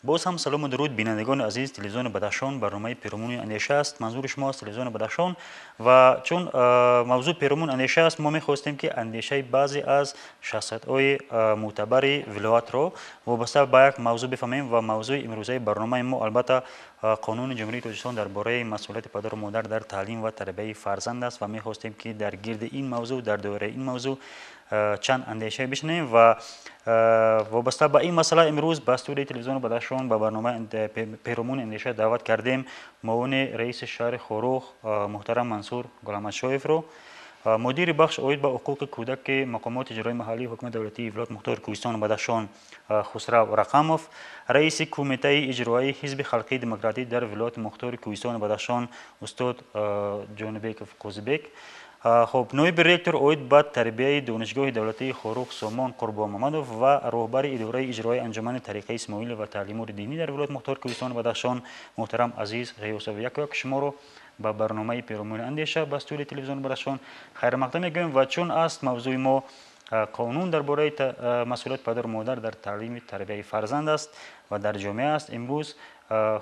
Боз ҳам салому дуруд, бинандагони азиз. Телевизиони Бадахшон, барномаи «Перомуни андеша» аст. Манзури шумо аз телевизиони Бадахшон. Ва чун мавзӯъ перомун андеша аст, мо мехостем, ки андешаи баъзе аз шахсиятҳои мӯътабари вилоятро вобаста ба як мавзӯъ бифаҳмем. Ва мавзӯи имрӯзаи барномаи мо, албатта, қонуни Ҷумҳурии Тоҷикистон дар бораи масъулияти падару модар дар таълим ва тарбияи фарзанд аст. Ва мехостем, ки дар гирди ин мавзӯъ, дар доираи ин мавзӯъ чанд андеша бишнавем. Ва вобаста ба ин масъала имрӯз ба студияи телевизиони Бадахшон, ба барномаи «Перомуни андеша» даъват кардем муовини раиси шаҳри Хоруғ муҳтарам Мансур Гулаҳмадшоевро, мудири бахш оид ба ҳуқуқи кӯдаки мақомоти иҷроии маҳаллии ҳукумати давлатии вилояти мухтори Кӯҳистони Бадахшон Хусрав Рақамов, раиси кумитаи иҷроии Ҳизби халқии демократӣ дар вилояти мухтори Кӯҳистони Бадахшон устод Ҷонибеков Қозибек, хуб, ноиби ректор оид ба тарбияи Донишгоҳи давлатии Хоруғ Сомон Қурбонмамадов ва роҳбари идораи иҷроии анҷумани тариқаи исмоилӣ ва таълимоти динӣ дар вилояти мухтори Кӯҳистони Бадахшон муҳтарам Азиз Ғиёсов. Яку як шуморо ба барномаи «Перомуни андеша» ба студияи телевизиони Бадахшон хайрмақдам мегӯем. Ва чун аст мавзӯи мо қонун дар бораи масъулияти падару модар дар таълими тарбияи фарзанд аст ва дар ҷомеа аст, имрӯз,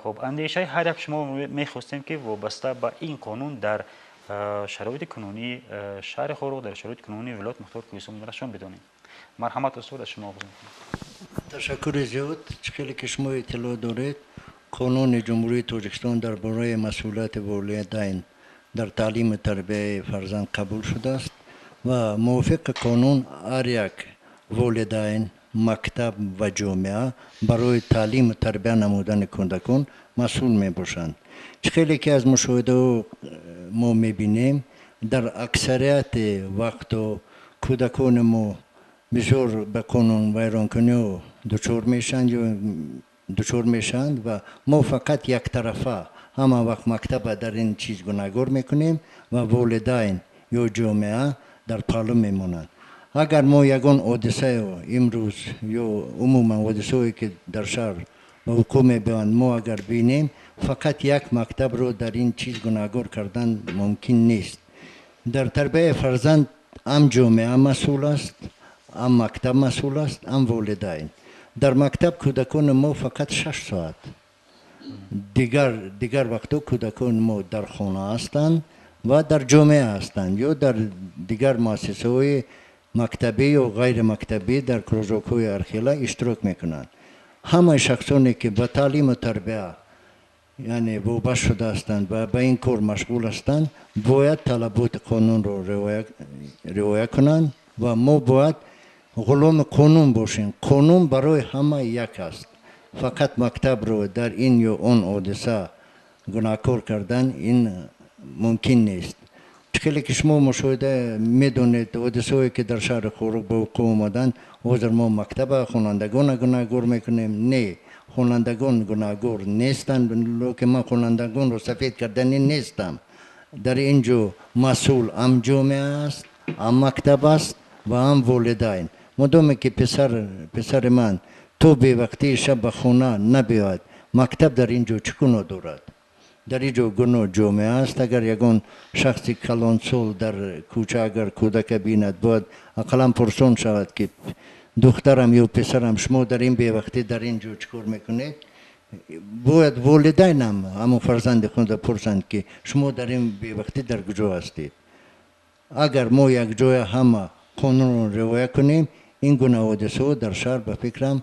хуб, андешаи ҳар як шумо мехостем, ки вобаста ба ин қонун дар шароити кунунии шаҳри Хоруғ, дар шароити кунунии вилояти мухтори Кӯҳистони Бадахшон бидонем. Марҳамат, устод, аз шумо оғоз мекунем. Ташаккури зиёд. Чӣ хеле ки шумо иттилоъ доред, қонуни Ҷумҳурии Тоҷикистон дар бораи масъулияти волидайн дар таълиму тарбияи фарзанд қабул шудааст ва мувофиқи қонун ҳар як волидайн, мактаб ва ҷомеа барои таълиму тарбия намудани кӯдакон масъул мебошанд. Чӣ хеле ки аз мушоҳидаҳо мо мебинем, дар аксарияти вақтҳо кӯдакони мо бисёр ба қонунвайронкуниҳо дучор мешаванд ё дучор мешаванд ва мо фақат яктарафа ҳама вақт мактаба дар ин чиз гунаҳгор мекунем ва волидайн ё ҷомеа дар паҳлӯ мемонанд. Агар мо ягон ҳодисаё имрӯз ё умуман ҳодисаое ки дар шаҳр ба вуқӯъ мебиёянд, мо агар бинем, фақат як мактабро дар ин чиз гунаҳгор кардан мумкин нест. Дар тарбияи фарзанд ҳам ҷомеа масъул аст, ҳам мактаб масъул аст, ҳам волидайн. Дар мактаб кӯдакони мо фақат 6 соат, дигар вақтҳо кӯдакони мо дар хона ҳастанд ва дар ҷомеа ҳастанд ё дар дигар муассисаҳои мактабӣ ё ғайримактабӣ, дар кружокҳои ҳархела иштирок мекунанд. Ҳамаи шахсоне ки ба таълиму тарбия, яъне, вобаст шуда ҳастанд ва ба ин кор машғул ҳастанд, бояд талаботи қонунро риоя кунанд ва мо бояд ғуломи қонун бошем. Қонун барои ҳама як аст. Фақат мактабро дар ин ё он ҳодиса гунаҳкор кардан ин мумкин нест. Чӣ хеле ки шумо мушоҳида медонед, ҳодисаҳое ки дар шаҳри Хоруғ ба вуқӯъ омаданд, ҳозир мо мактаба, хонандагона гунаҳгор мекунем. Не, хонандагон гунаҳгор нестанд, лекин ман хонандагонро сафед карданӣ нестам. Дар ин ҷо масъул ҳам ҷомеа аст, ҳам мактаб аст ва ҳам волидайн. Модоме ки писари ман то бевақтии шаб ба хона набиёяд, мактаб дар ин ҷо чӣ гуноҳ дорад? Дар ин ҷо гуноҳ ҷомеа аст. Агар ягон шахси калонсол дар кӯча агар кӯдака бинад, бояд ақаллан пурсон шавад, ки духтарам ё писарам, шумо дар ин бевақтӣ дар ин ҷо чӣ кор мекунед? Бояд волидайнам ҳамон фарзанди худро пурсанд, ки шумо дар ин бевақтӣ дар куҷо ҳастед? Агар мо якҷоя ҳама қонунро риоя кунем, ин гуна ҳодисаҳо дар шаҳр, ба фикрам,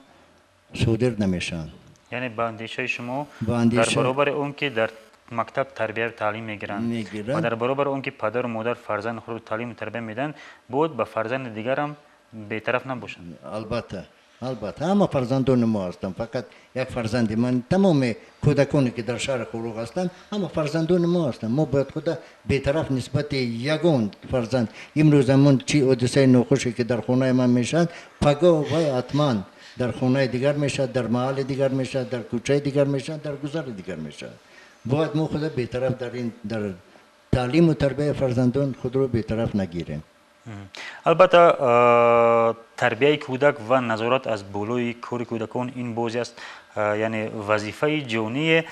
содир намешаванд. Яъне, ба андешаи шумо, дар баробари он ки дар мактаб тарбия таълим мегиранд ва дар баробари он ки падару модар фарзанди худро таълиму тарбия медиҳанд, бояд ба фарзанди дигарам бетараф набошанд. Албатта, албатта, ҳама фарзандони мо ҳастанд. Фақат як фарзанди ман, тамоми кӯдаконе ки дар шаҳри Хоруғ ҳастанд, ҳама фарзандони мо ҳастанд. Мо бояд худа бетараф нисбати ягон фарзанд. Имрӯз ҳамон чи ҳодисаи нохуше ки дар хонаи ман мешавад, пагоҳ вай ҳатман дар хонаи дигар мешавад, дар маҳалли дигар мешавад, дар кӯчаи дигар мешавад, дар гузари дигар мешавад. Бояд мо худа бетараф дар ин, дар таълиму тарбияи фарзандон худро бетараф нагирем. Албатта, тарбияи кӯдак ва назорат аз болои кори кӯдакон ин бозе аст, яъне вазифаи ҷонии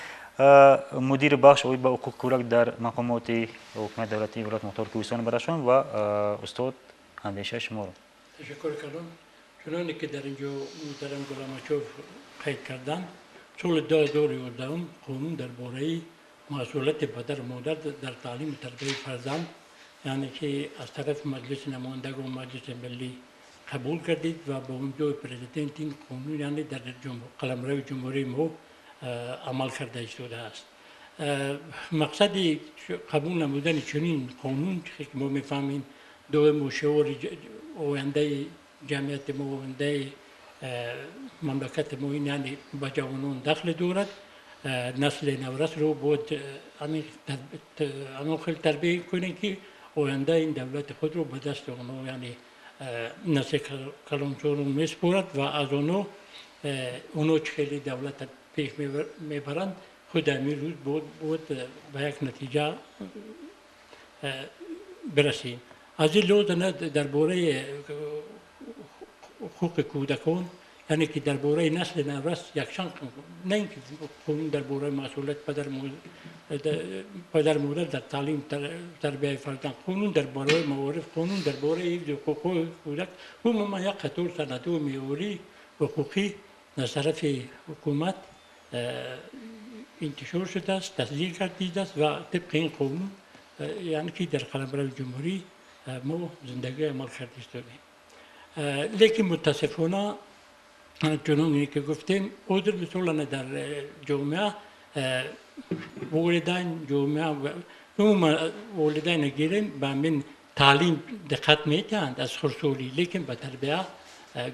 мудири бахш оид ба ҳуқуқи кӯдак дар мақомоти ҳукумати давлатии вилояти мухтори Кӯҳистони Бадахшон. Ва устод, андешаи шуморо. Ташаккур кардам. Чуноне ки дар ин ҷо муҳтарам Гуламачов қайд карданд. Соли 2011 қонун дар бораи масъулияти падару модар дар таълиму тарбияи фарзанд, яъне ки аз тарафи Маҷлиси намояндагон, Маҷлиси миллӣ қабул гардид ва ба онҷои президент ин қонун, яъне дар қаламрави ҷумҳурии мо амал карда истодааст. Мақсади қабул намудани чунин қонун, ки мо мефаҳмем, доимо шиори ояндаи ҷамъияти мо, ояндаи мамлакати мо ин, яъне ба ҷавонон дахл дорад. Насли наврасро бояд ҳамон хел тарбия кунем, ки оянда ин давлати худро ба дасти онҳо, яъне насли калонсолон месупорад ва аз онҳо чӣ хеле давлата пеш мебаранд, худ ҳамин рӯз бояд ба як натиҷа бирасем. Аз ин лиҳоз дар бораи ҳуқуқи кӯдакон, яъне ки дар бораи насли наврас якчанд, на ин ки қонун дар бораи масъулият падару модар дар таълим тарбияи фарзанд, қонун дар бораи маориф, қонун дар бораи ҳифзи ҳуқуқҳои кӯдак, умуман як қатор санадҳои меъёрии ҳуқуқӣ аз тарафи ҳукумат интишор шудааст, тасдиқ гардидааст ва тибқи ин қонун, яъне ки дар қаламрави ҷумҳурӣ мо зиндагӣ амал карда истодем. Лекин мутаассифона, чуноне ки гуфтем, ҳозир мисолан дар ҷомеа волидайн, ҷомеа умуман волидайна гирем, ба ҳамин таълим диққат медиҳанд аз хурдсолӣ, лекин ба тарбия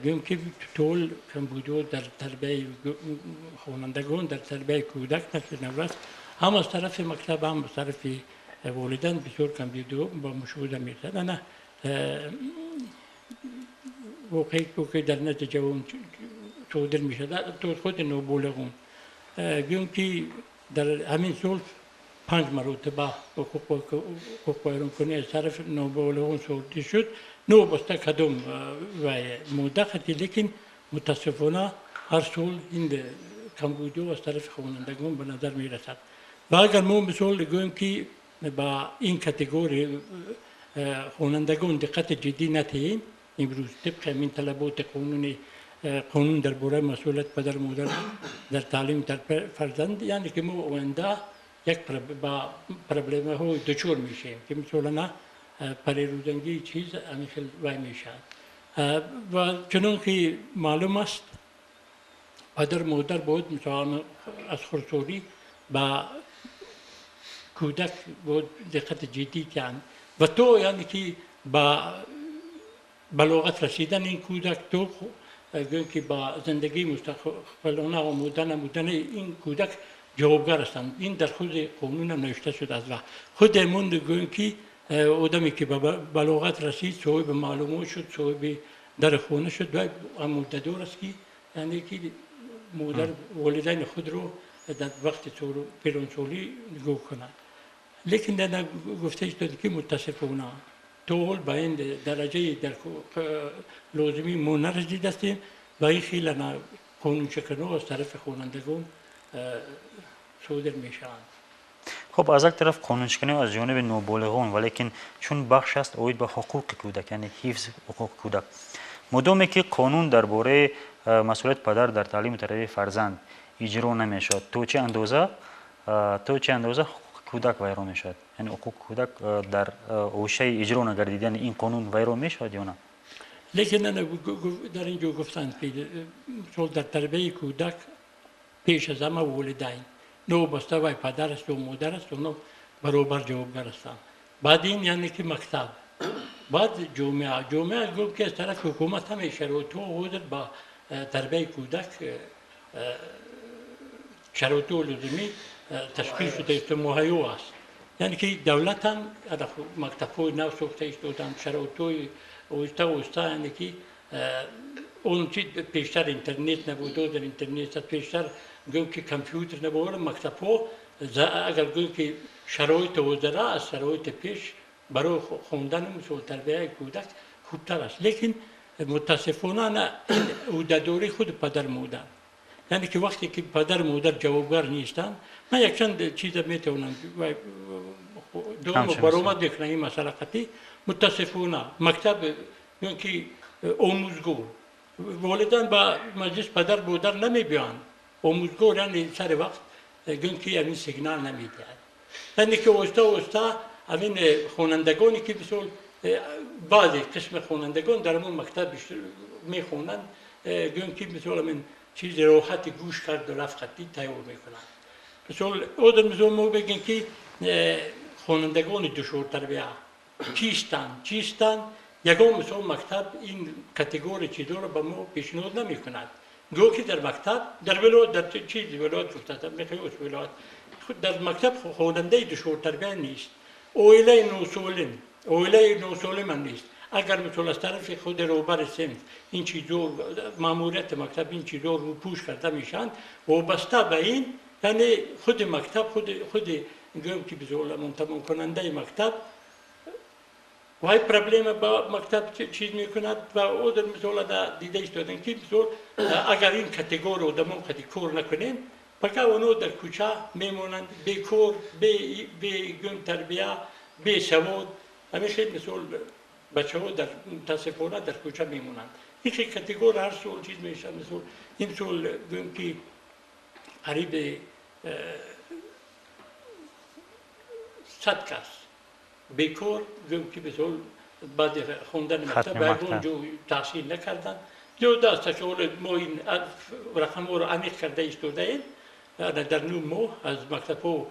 гӯем ки тол камбудиҳо дар тарбияи хонандагон, дар тарбияи кӯдак, насли наврас, ҳам аз тарафи мактаб, ҳам аз тарафи волидайн бисёр камбудиҳо ба мушоҳида мерасад. Ана воқеи дар назди ҷавон содир мешавад, то худи ноболиғон, гӯем ки дар ҳамин сол 5 маротиба ҳуқуқвайронкунӣ аз тарафи ноболиғон содир шуд, новобаста кадом модда хати, лекин мутаассифона ҳар сол ин камбудиҳо аз тарафи хонандагон ба назар мерасад. Ва агар мо мисол гӯем ки ба ин категория хонандагон диққати ҷиддӣ надиҳем, имрӯз тибқи ҳамин талаботи қонун дар бораи масъулият падару модар дар таълими фарзанд, яъне ки мо оянда як ба проблемаҳои дучор мешавем, ки мисолана парерӯзангии чиз ҳамин хел вай мешавад. Ва чунон ки маълум аст, падару модар бояд мисолан аз хурдсолӣ ба кӯдак бояд диққати ҷиддӣ диҳанд ва то яъне ки ба балоғат расидан ин кӯдак, то гӯем ки ба зиндагии мустақилона омода намудани ин кӯдак ҷавобгар ҳастанд. Ин дар худи қонунам навишта шудааст ва худи ҳамон гӯем ки одаме ки ба балоғат расид, соҳиби маълумот шуд, соҳиби дари хона шуд, ва омодадор аст ки яъне ки модар волидайни худро дар вақти пиронсолӣ нигоҳ кунад. Лекин гуфта истода ки мутаассифона то ҳол ба ин дараҷаи дар лозимӣ мо нарасидастем ва ин хеле қонуншиканҳо аз тарафи хонандагон содир мешаванд. Хуб, аз як тараф қонуншиканӣ аз ҷониби ноболиғон, валекин чун бахш аст оид ба ҳуқуқи кӯдак, яъне ҳифзи ҳуқуқи кӯдак, мудоме ки қонун дар бораи масъулияти падар дар таълиму тарбияи фарзанд иҷро намешавад, то чӣ андоза ҳуқуқи кӯдак вайрон мешавад? Яъне ҳуқуқи кӯдак дар ошаи иҷро нагардидани ин қонун вайрон мешавад ё на? Лекин дар ин ҷо гуфтанд ки мисол дар тарбияи кӯдак пеш аз ҳама волидайн, новобаста вай падар аст ё модар аст, онҳо баробар ҷавобгар ҳастанд. Баъд ин яъне ки мактаб, баъд ҷомеа. Ҷомеа гуфт ки аз тарафи ҳукумат ҳамаи шароитҳо ҳозир ба тарбияи кӯдак шароитҳои лозимӣ ташкил шуда истода, муҳайё аст. Яъне ки давлат ҳам мактабҳои нав сохта истоданд, шароитҳои оҳиста оҳиста, яъне ки он чи пештар интернет набуд, ҳозир интернет аст, пештар гӯем ки компютер набуд, мактабҳо агар гӯем ки шароити ҳозира аз шароити пеш барои хондану мисол тарбияи кӯдак хубтар аст. Лекин мутаассифона ин ӯҳдадории худи падару модар, яъне ки вақте ки падару модар ҷавобгар нестанд, ман якчанд чиза метавонам доимо баромад мекунам ин масъала қатъӣ. Мутаассифона мактаб ё ки омӯзгор, волидайн ба маҷлис падар модар намебиёянд. Омӯзгор яъне сари вақт гӯем ки ҳамин сигнал намедиҳад. Яъне ки оҳиста оҳиста ҳамин хонандагоне ки мисол баъзе қисми хонандагон дар ҳамон мактаб мехонанд, гӯем ки мисол ҳамин чизи роҳати гӯш карду рафт хатӣ тайёр мекунанд. Мисол одам мисол мо бигем ки хонандагони душвортарбия чистанд, ягон мисол мактаб ин категория чизоро ба мо пешниҳод намекунад. Гӯё ки дар мактаб, дар вилоят, дар чиз вилоят гуфтаам, мехоҳӣ вилоят, дар мактаб хонандаи душвортарбия нест. Оилаи носолим, оилаи носолим ҳам нест. Агар мисол аз тарафи худи роҳбари синф ин чизо, маъмурияти мактаб ин чизо рӯпӯш карда мешаванд, вобаста ба ин, яъне худи мактаб, худи гӯем ки тамомкунандаи мактаб вай проблема ба мактаб чиз мекунад ва одам мисол дида истодан ки мисол агар ин категория одамон қади кор накунем, пака онҳо дар кӯча мемонанд бекор, бе гӯем тарбия, бесавод. Ҳамин хел мисол бачаҳо дар мутаассифона дар кӯча мемонанд. Ин хел категория ҳар сол чиз мешавад. Мисол имсол гӯем ки қариби 100 кас бекор, гӯем ки мисол баъди хондани мактаб ба ягон ҷо таҳсил накарданд. Зиёда аст ки ҳоло мо ин рақамҳоро аниқ карда истодаем, дар 9 моҳ аз мактабҳо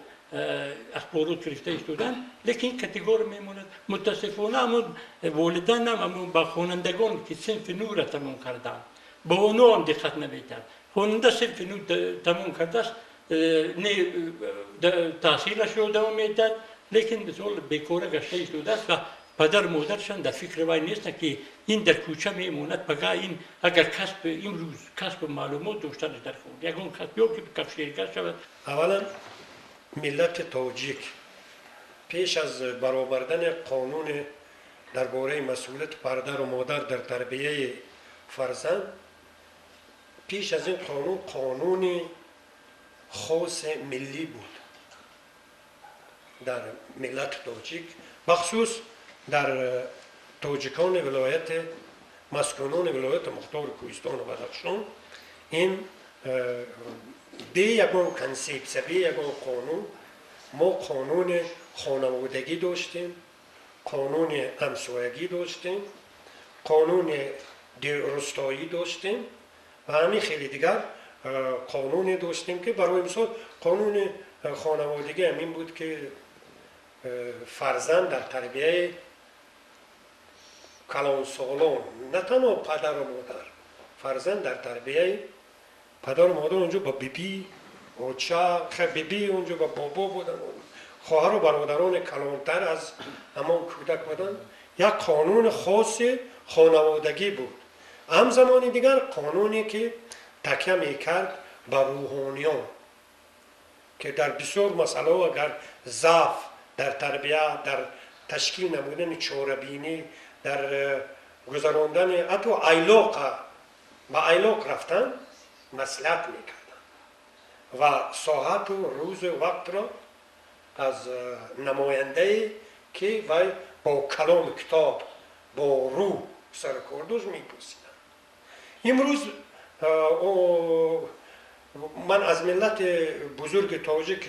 ахборот гирифта истоданд, лекин категория мемонад. Мутаассифона ҳамон волидайн ҳам ҳамон ба хонандагон ки синфи 9-ро тамом карданд, ба онҳо ҳам диққат намедиҳанд. Хонанда синфи 9 тамом кардааст, не таҳсилашро давом медиҳад, лекин мисол бекора гашта истодааст ва падару модарашон дар фикри вай нестанд ки ин дар кӯча мемонад. Пага ин агар касб имрӯз касбу маълумот доштанаш дар кор, ягон касб ё ки кафшергар шавад. Аввалан миллати тоҷик пеш аз баровардани қонуни дар бораи масъулияти падару модар дар тарбияи фарзанд, пеш аз ин қонун қонуни хоси миллӣ буд дар миллати тоҷик, бахусус дар тоҷикони вилояти маскунони вилояти мухтори Кӯҳистону Бадахшон. Ин бе ягон консепсия, бе ягон қонун мо қонуни хонаводагӣ доштем, қонуни ҳамсоягӣ доштем, қонуни рустоӣ доштем ва ҳамин хеле дигар қонуне доштем ки барои мисол қонуни хонаводагӣ ҳамин буд ки фарзанд дар тарбияи калонсолон, на танҳо падару модар, фарзанд дар тарбияи падару модар онҷо ба биби, оча, биби онҷо ба бобо буданд, хоҳару бародарони калонтар аз ҳамон кӯдак буданд. Як қонуни хоси хонаводагӣ буд. Ҳамзамони дигар қонуне ки такя мекард ба рӯҳониён, ки дар бисёр масъалаҳо агар заъф дар тарбия, дар ташкил намудани чорабинӣ, дар гузарондани ҳатто айлоқа ба айлоқ рафтан маслиҳат мекарданд ва соату рӯзу вақтро аз намояндае ки вай бо каломи китоб, бо рӯҳ сарукор дошт мепурсиданд. Имрӯз ман аз миллати бузурги тоҷик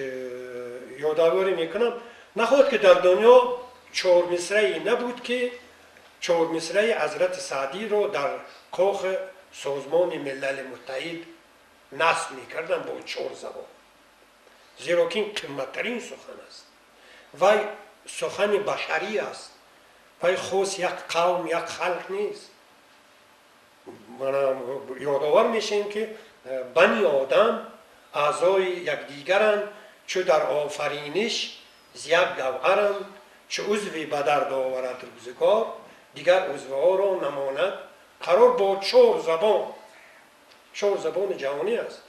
ёдоворӣ мекунам, нахоҳад ки дар дунё чормисрае набуд ки чормисраи ҳазрати Саъдиро дар кохи Созмони Милали Муттаҳид насб мекарданд бо 4 забон, зеро ки ин қиматтарин сухан аст. Вай сухани башарӣ аст, вай хос як қавм, як халқ нест. Ёдовар мешавем ки бани одам аъзои якдигаранд, чу дар офариниш з як гавҳаранд, чу узви ба дард оварад рӯзгор, дигар узвҳоро намонад қарор. Бо 4 забон, 4 забони ҷаҳонӣ аст.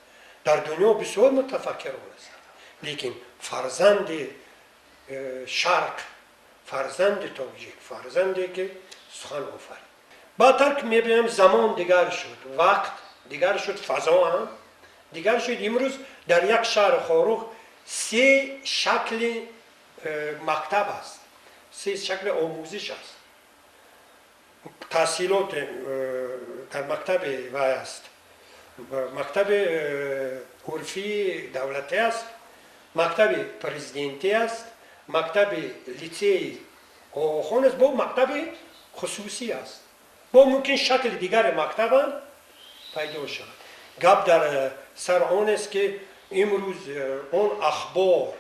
Дар дунё бисёр мутафаккирон ҳастанд, лекин фарзанди шарқ, фарзанди тоҷик, фарзанде ки сухан офарид. Баъдтар ки мебинем замон дигар шуд, вақт дигар шуд, фазо ҳам дигар шуд. Имрӯз дар як шаҳри Хоруғ 3 шакли мактаб аст, 3 шакли омӯзиш аст. Таҳсилот дар мактаби вай аст, Мактаби урфии давлатӣ аст, мактаби президентӣ аст, мактаби литсеи Оғохон аст, бо мактаби хусусӣ аст. Бо мумкин шакли дигари мактабам пайдо шавад. Гап дар сар он аст, ки имрӯз он ахбор,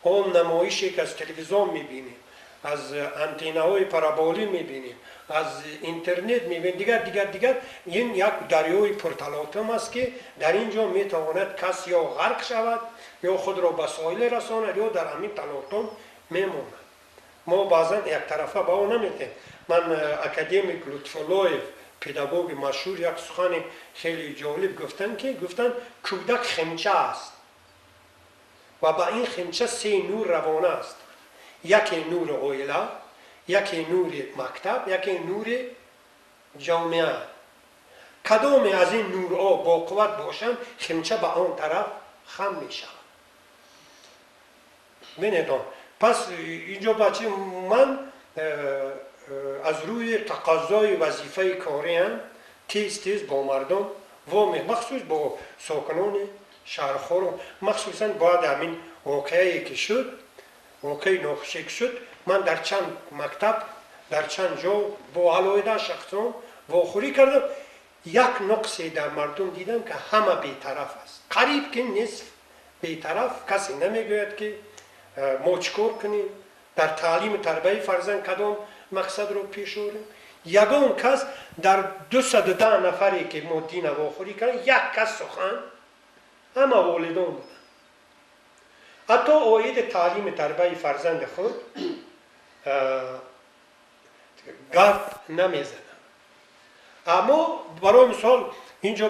он намоише, ки аз телевизион мебинем, аз антеннаҳои параболӣ мебинем, аз интернет мебинем, дигар, дигар, дигар, ин як дарёи пурталотум аст, ки дар ин ҷо метавонад кас ё ғарқ шавад, ё худро ба соҳил расонад, ё дар ҳамин талотум мемонад. Мо баъзан яктарафа ба он наметем. Ман академик Лутфуллоев, педагоги машҳур, як сухани хеле ҷолиб гуфтанд, ки гуфтанд, кӯдак химча аст ва ба ин химча се нур равона аст: яке нури оила, яке нури мактаб, яке нури ҷомеа. Кадоме аз ин нурҳо боқувват бошанд, химча ба он тараф хам мешавад. Бинед, он пас инҷо бачи ман аз рӯи тақозои вазифаи кориам тез тез бо мардум во, махсус бо сокинони шаҳрхоро, махсусан баъд ҳамин воқеае ки шуд, воқеаи нохуше ки шуд, ман дар чанд мактаб, дар чанд ҷо бо алоҳида шахсон вохӯрӣ кардам. Як нуқсе дар мардум дидам, ки ҳама бетараф аст, қариб ки нисф бетараф. Касе намегӯяд, ки мо чӣ кор кунем дар таълиму тарбияи фарзанд, кадом мақсадро пеш орем. Ягон кас дар 210 нафаре, ки мо дина вохӯрӣ кардем, як кас сухан, ҳама волидон буданд, ҳатто оиди таълими тарбияи фарзанди худ гап намезананд. Аммо барои мисол инҷо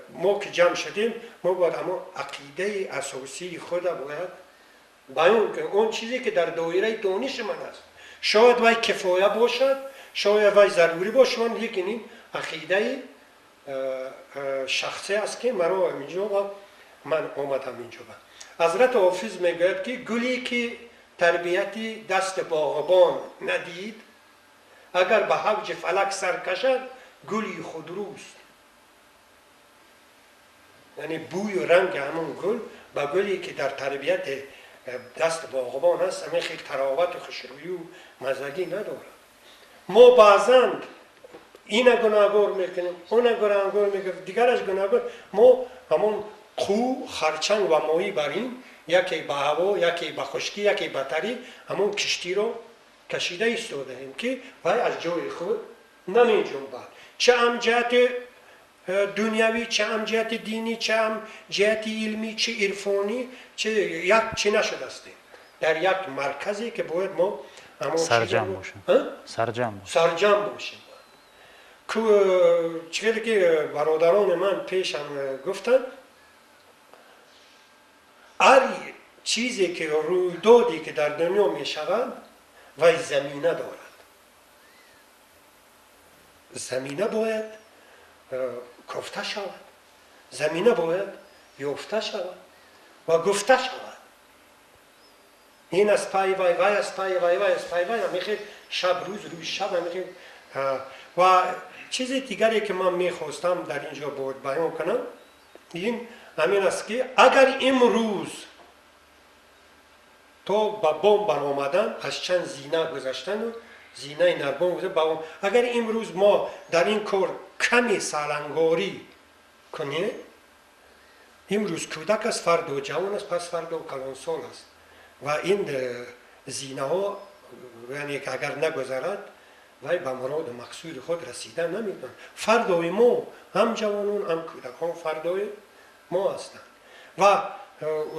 мо ки ҷамъ шудем, мо бояд ҳамон ақидаи асосии худа бояд баён кунем, он чизе ки дар доираи дониши ман аст. Шояд вай кифоя бошад, шояд вай зарурӣ бошад, лекин ин ақидаи шахсӣ аст, ки маро инҷо ман омадам инҷо. Ҳазрати Ҳофиз мегӯяд, ки гуле ки тарбияти дасти боғбон надид, агар ба ҳавҷи фалак сар кашад, гули худрӯст. Яъне бӯю ранги ҳамон гул ба гуле ки дар тарбияти даст боғбон аст, ҳамин хел таровату хушрӯю мазагӣ надорад. Мо баъзан ина гунаҳгор мекунем, она гунаҳгор мекунем, дигараш гунаҳгор. Мо ҳамон қӯ, харчанг ва моҳӣ бар ин яке ба ҳаво, яке ба хушкӣ, яке ба тарӣ ҳамон киштиро кашида истодаем, ки вай аз ҷои худ намеҷунбад, чӣ ҳам ҷиҳати дунявӣ, чӣ ҳам ҷиҳати динӣ, чӣ ҳам ҷиҳати илмӣ, чӣ ирфонӣ, чӣ як чӣ нашудастем дар як марказе, ки бояд мо сарҷам бошем, сарҷам. Сарҷам бошем. Чизе ки бародарони ман пешам гуфтанд, ҳар чизе ки рӯйдоде ки дар дунё мешавад, вай замина дорад. Замина бояд кофта шавад, замина бояд ёфта шавад ва гуфта шавад. Ин аз пайи вай, вай аз пайи вай, вай аз пайи вай, ҳамихел шаб рӯз, рӯз шаб, ҳамихел. Ва чизи дигаре ки ман мехостам дар ин ҷо бояд баён кунам, ин ҳамин аст, ки агар имрӯз то ба бом баромадан аз чанд зина гузаштану зинаи нарбон, агар имрӯз мо дар ин кор каме салангорӣ кунем, имрӯз кӯдак аст, фардо ҷавон аст, пас фардо калонсол аст ва ин зинаҳо, яъне ки агар нагузарад, вай ба муроду мақсуди худ расида наметавонад. Фардои мо ҳам ҷавонон, ҳам кӯдакон фардои мо ҳастанд. Ва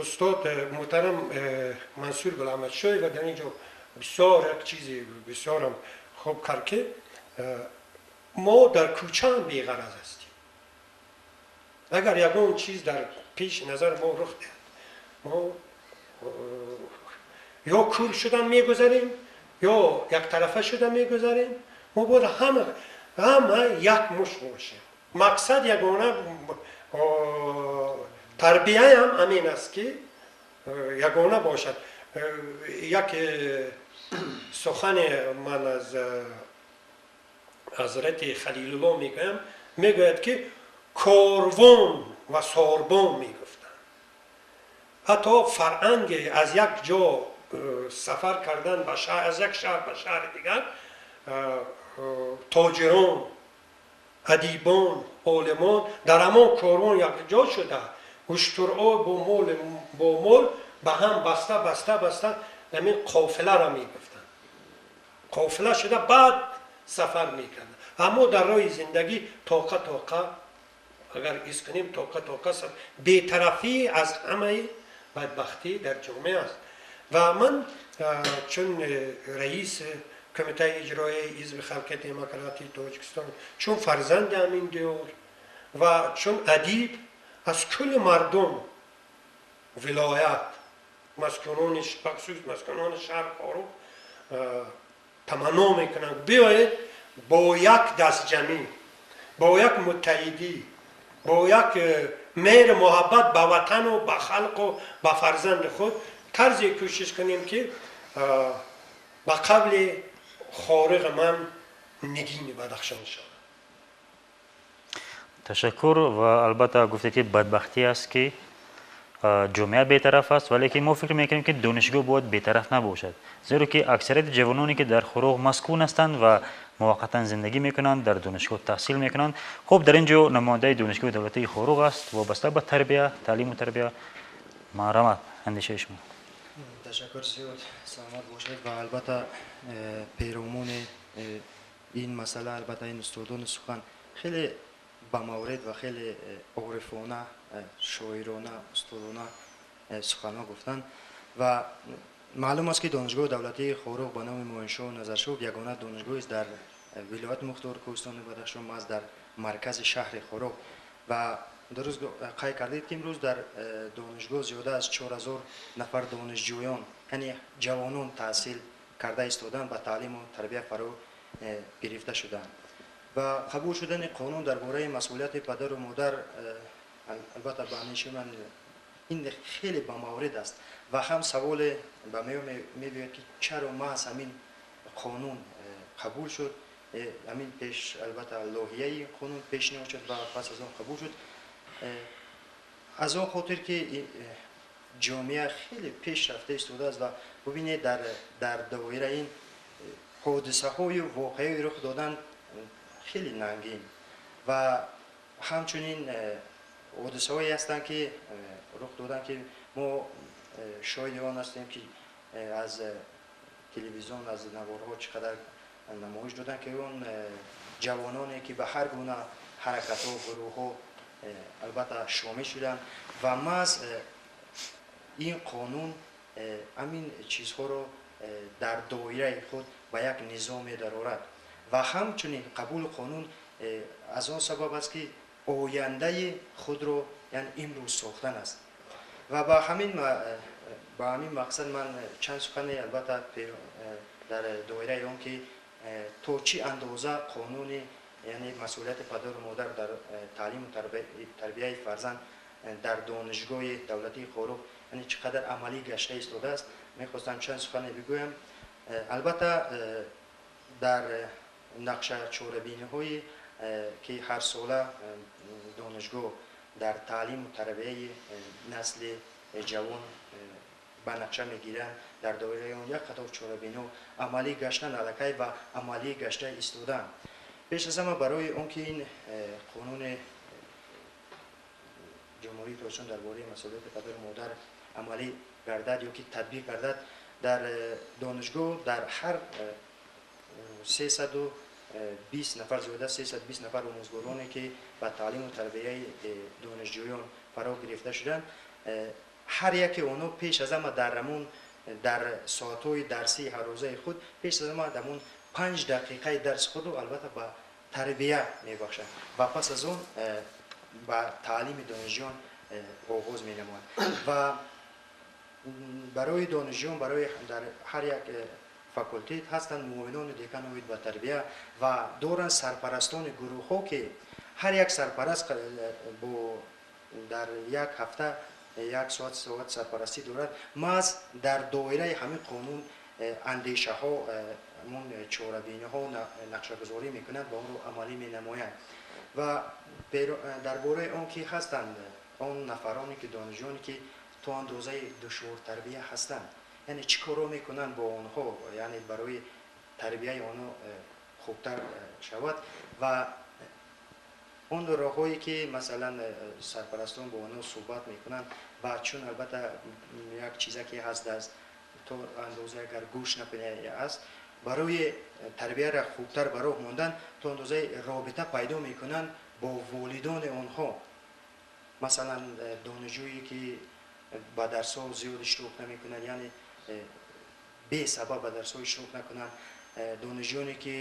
устод муҳтарам Мансур Гулаҳмадшоев дар ин ҷо бисёр як чизи бисёрам хуб кард, ки мо дар кӯчаам беғараз ҳастем. Агар ягон чиз дар пеши назар мо рух диҳад, мо ё кур шудан мегузарем, ё яктарафа шуда мегузарем. Мо бояд ҳама як мушт бошем. Мақсад ягона тарбияам ҳамин аст, ки ягона бошад. Як сухане ман аз ҳазрати Халилулло мегӯям, мегӯяд, ки Корвон ва сорбон мегуфтанд. Ҳатто фарҳанге аз як ҷо сафар кардан ба шаҳр, аз як шаҳр ба шаҳри дигар, тоҷирон, адибон, олимон дар ҳамон корвон якҷо шуда, уштурҳо бо мол ба ҳам баста баста баста ҳамин қофиларо мегуфтанд. Қофила шуда баъд сафар мекарданд. Аммо дар роҳи зиндагӣ тоқа тоқа, агар ҳис кунем, тоқа тоқа бетарафӣ аз ҳамаи бадбахтӣ дар ҷомеа аст. Ва ман чун раис кумитаи иҷроияи Ҳизби Халқи Демократии Тоҷикистон, чун фарзанди ҳамин диёр ва чун адиб аз кулли мардум вилоят, маскунони, бахусус маскунони шаҳр Хоруғ таманно мекунам, биёед бо як дастҷамӣ, бо як муттаҳидӣ, бо як меҳру муҳаббат ба ватану ба халқу ба фарзанди худ тарзе кӯшиш кунем, ки ба қавли Хориғи ман нигини Бадахшон шавад. Ташаккур. Ва албатта гуфте, ки бадбахтӣ аст, ки ҷомеа бетараф аст, валекин мо фикр мекунем, ки донишгоҳ бояд бетараф набошад, зеро ки аксарияти ҷавононе, ки дар Хоруғ маскун ҳастанд ва муваққатан зиндагӣ мекунанд, дар донишгоҳ таҳсил мекунанд. Хуб, дар ин ҷо намояндаи Донишгоҳи давлатии Хоруғ аст, вобаста ба тарбия, таълиму тарбия. Марҳамат, андешаи шумо. Ташаккур зиёд, саломат бошед. Ва албатта перомони ин масъала, албатта ин устодони сухан хеле ба маврид ва хеле орифона, шоирона, устодона суханҳо гуфтанд. Ва маълум аст, ки Донишгоҳи давлатии Хоруғ ба номи Муиншоҳ Назаршоҳ ягона донишгоҳест дар вилояти мухтори Кӯҳистони Бадахшон, маҳз дар маркази шаҳри Хоруғ. Ва дуруст қайд кардед, ки имрӯз дар донишгоҳ зиёда аз 4000 нафар донишҷӯён, яъне ҷавонон таҳсил карда истоданд, ба таълиму тарбия фаро гирифта шуданд. Ва қабул шудани қонун дар бораи масъулияти падару модар, албатта ба андешаи ман ин хеле ба маврид аст. Ва ҳам саволе ба миён мебиёяд, ки чаро маҳз ҳамин қонун қабул шуд, ҳамин пеш албатта лоиҳаи қонун пешниҳод шуд ва пас аз он қабул шуд. Аз он хотир, ки ҷомеа хеле пеш рафта истодааст. Ва бубинед, дар доираи ин ҳодисаҳою воқеаи рух додан хеле нангин ва ҳамчунин ҳодисаҳое ҳастанд, ки рух доданд, ки мо шоҳиди он ҳастем, ки аз телевизион, аз наворҳо чӣ қадар намоиш доданд, ки он ҷавононе, ки ба ҳар гуна ҳаракатҳо, гурӯҳҳо албатта шомил шуданд. Ва маҳз ин қонун ҳамин чизҳоро дар доираи худ ба як низом медарорад. Ва ҳамчунин қабули қонун аз он сабаб аст, ки ояндаи худро яъне имрӯз сохтан аст. Ва ба ҳамин мақсад ман чанд сухане албатта дар доираи он ки то чӣ андоза қонуни яъне масъулияти падару модар дар таълиму тарбияи фарзанд дар Донишгоҳи давлатии Хоруғ яъне чӣ қадар амалӣ гашта истодааст, мехостам чанд сухане бигӯям. Албатта дар нақша чорабиниҳое, ки ҳарсола донишгоҳ дар таълиму тарбияи насли ҷавон ба нақша мегиранд, дар доираи он як қатор чорабиниҳо амалӣ гаштан аллакай ва амалӣ гашта истодаанд. Пеш аз ҳама, барои он ки ин қонуни Ҷумҳурии Тоҷикистон дар бораи масъулияти падару модар амалӣ гардад ё ки татбиқ гардад, дар донишгоҳ дар ҳар 320 нафар, зиёда 320 нафар омӯзгороне, ки ба таълиму тарбияи донишҷӯён фаро гирифта шуданд, ҳар яке онҳо пеш аз ҳама дар ҳамун дар соатҳои дарсии ҳаррӯзаи худ пеш аз ҳама ҳамун 5 дақиқаи дарси худро албатта ба тарбия мебахшанд ва пас аз он ба таълими донишҷӯён оғоз менамояд. Ва барои донишҷӯён, барои дар ҳар як факултет ҳастанд муовинони декан оид ба тарбия ва доранд сарпарастони гурӯҳҳо, ки ҳар як сарпараст бо дар як ҳафта як соат сарпарастӣ дорад. Маҳз дар доираи ҳамин қонун андешаҳо, ҳамун чорабиниҳо нақшагузорӣ мекунанд ва онро амалӣ менамоянд. Ва дар бораи он ки ҳастанд он нафароне ки донишҷӯёне ки то андозаи душвортарбия ҳастанд, яъне чӣ корро мекунанд бо онҳо, яъне барои тарбияи онҳо хубтар шавад ва он роҳҳое ки масалан сарпарастон бо онҳо суҳбат мекунанд ва чун албатта як чизе ки ҳаст аст то андоза агар гӯш накунӣ аст, барои тарбияро хубтар ба роҳ мондан то андозаи робита пайдо мекунанд бо волидони онҳо. Масалан, донишҷӯе ки ба дарсҳо зиёд иштирок намекунад, яъне бесабаб ба дарсҳо иштирок накунанд, донишҷӯёне ки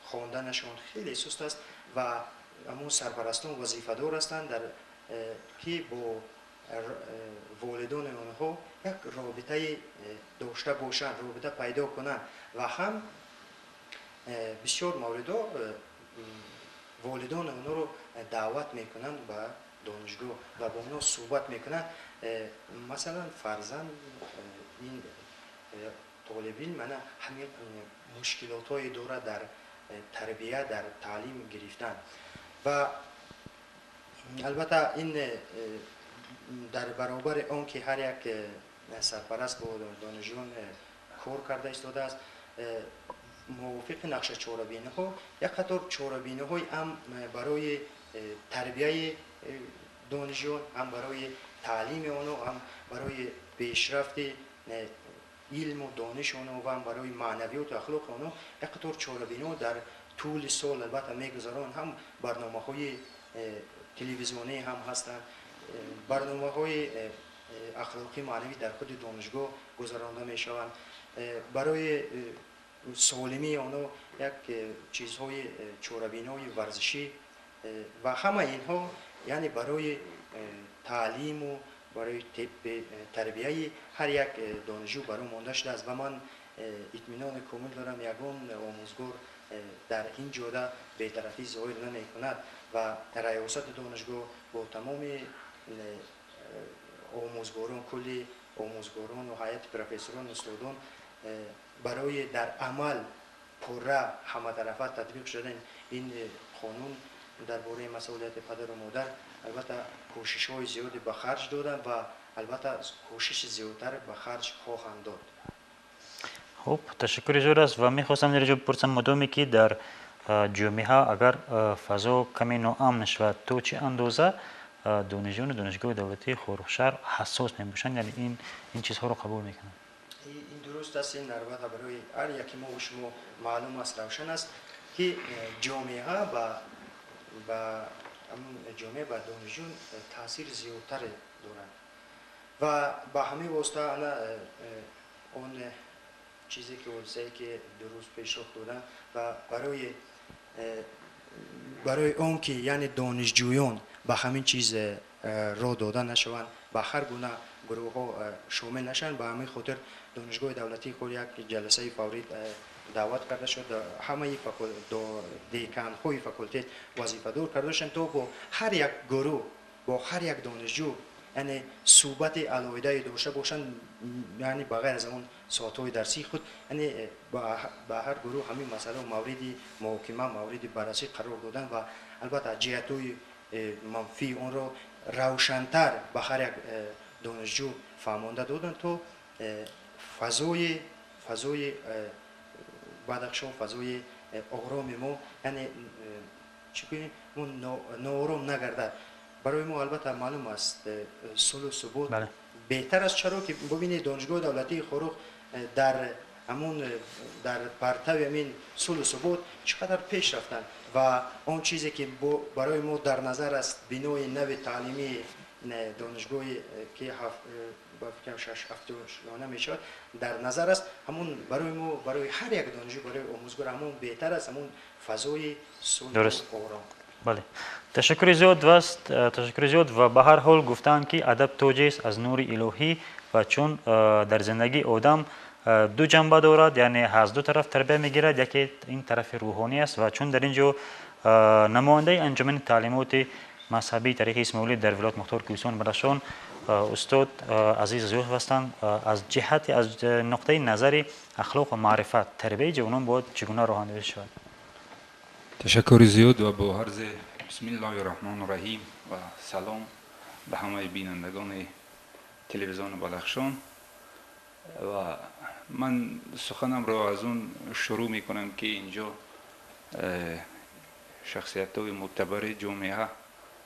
хонданашон хеле суст аст ва ҳамон сарпарастон вазифадор ҳастанд дар ки бо волидони онҳо як робитае дошта бошанд, робита пайдо кунанд ва ҳам бисёр мавридҳо волидони онҳоро даъват мекунанд ба донишгоҳ ва бо онҳо суҳбат мекунанд. Масалан, фарзанд ин толибилм мана ҳамин мушкилотҳое дорад дар тарбия, дар таълим гирифтан ва албатта ин дар баробари он ки ҳар як сарпараст бо донишҷӯён кор карда истодааст, мувофиқи нақша чорабиниҳо як қатор чорабиниҳои ҳам барои тарбияи донишҷӯён, ҳам барои таълими онҳо, ҳам барои пешрафти илму дониши онҳо ва ҳам барои маънавиёту ахлоқи онҳо як қатор чорабиниҳо дар тӯли сол албатта мегузаронанд. Ҳам барномаҳои телевизионӣ ҳам ҳастанд, барномаҳои ахлоқӣ маънавӣ дар худи донишгоҳ гузаронда мешаванд. Барои солимии онҳо як чизҳои чорабиниҳои варзишӣ ва ҳамаи инҳо яъне барои таълиму барои тарбияи ҳар як донишҷӯ баро монда шудааст ва ман итминони комил дорам, ягон омӯзгор дар ин ҷода бетарафӣ зоҳир намекунад ва раёсати донишгоҳ бо тамоми омӯзгорон, кулли омӯзгорон ва ҳайати профессорон, устодон барои дар амал пурра ҳаматарафа татбиқ шудани ин қонун дар бораи масъулияти падару модар албатта кӯшишҳои зиёде ба харҷ доданд ва албатта кӯшиши зиёдтар ба харҷ хоҳанд дод. Хуб, ташаккури зиёд аст ва мехостам дар инҷо бипурсам, модоме ки дар ҷомеа агар фазо каме ноамн шавад, то чӣ андоза донишҷӯёни донишгоҳи давлатии Хоруғшаҳр ҳассос мебошанд, яъне ин чизҳоро қабул мекунанд? Ин дуруст аст, ин албатта барои ҳар яке мо ва шумо маълум аст, равшан аст ки ҷомеа ба ҷомеа ба донишҷӯ таъсири зиёдтаре дорад ва ба ҳамин восита ана он чизе ки ҳодисае ки дуруст пеш роҳ доданд ва барои он ки яъне донишҷӯён ба ҳамин чиз роҳ дода нашаванд, ба ҳар гуна гурӯҳҳо шомил нашаванд, ба ҳамин хотир донишгоҳи давлатии Хоруғ як ҷаласаи фаврӣ даъват карда шуд, ҳамаи деканҳои факултет вазифадор карда шуданд то бо ҳар як гурӯҳ, бо ҳар як донишҷӯ яъне суҳбати алоҳидае дошта бошанд, яъне ба ғайр аз он соатҳои дарсии худ, яъне ба ҳар гурӯҳ ҳамин масъала мавриди муҳокима, мавриди баррасӣ қарор доданд ва албатта ҷиҳатҳои манфии онро равшантар ба ҳар як донишҷӯ фаҳмонда доданд то фазои Бадахшон, фазои ороми мо, яъне чӣ кунем, мо ноором нагардад. Барои мо албатта маълум аст, сулҳу субот беҳтар аст, чаро ки бибинед донишгоҳи давлатии Хоруғ дар ҳамон дар партави ҳамин сулҳу субот чӣ қадар пеш рафтанд ва он чизе ки барои мо дар назар аст, бинои нави таълимии донишгоҳе ки ба фикрам 6-7 мешавад дар назар аст, ҳамон барои мо, барои ҳар як донишҷӯ, барои омӯзгор ҳамон беҳтар аст, ҳамон фазои сулҳу ором. Бале, ташаккури зиёд васт, ташаккури зиёд. Ва ба ҳар ҳол гуфтаанд ки адаб тоҷест аз нури илоҳӣ ва чун дар зиндагии одам ду ҷанба дорад, яъне аз ду тараф тарбия мегирад, яке ин тарафи рӯҳонӣ аст ва чун дар ин ҷо намояндаи анҷумани таълимоти мазҳабии таърихи исмоилӣ дар вилоят мухтор Кӯҳистони Бадахшон устод Азиз Ғиёсов ҳастанд, аз ҷиҳати аз нуқтаи назари ахлоқ ва маърифат тарбияи ҷавонон бояд чӣ гуна роҳандозӣ шавад? Ташаккури зиёд ва бо арзи бисмиллоҳи раҳмони раҳим ва салом ба ҳамаи бинандагони телевизиони Бадахшон. Ва ман суханамро аз он шурӯъ мекунам, ки инҷо шахсиятҳои мӯътабари ҷомеа,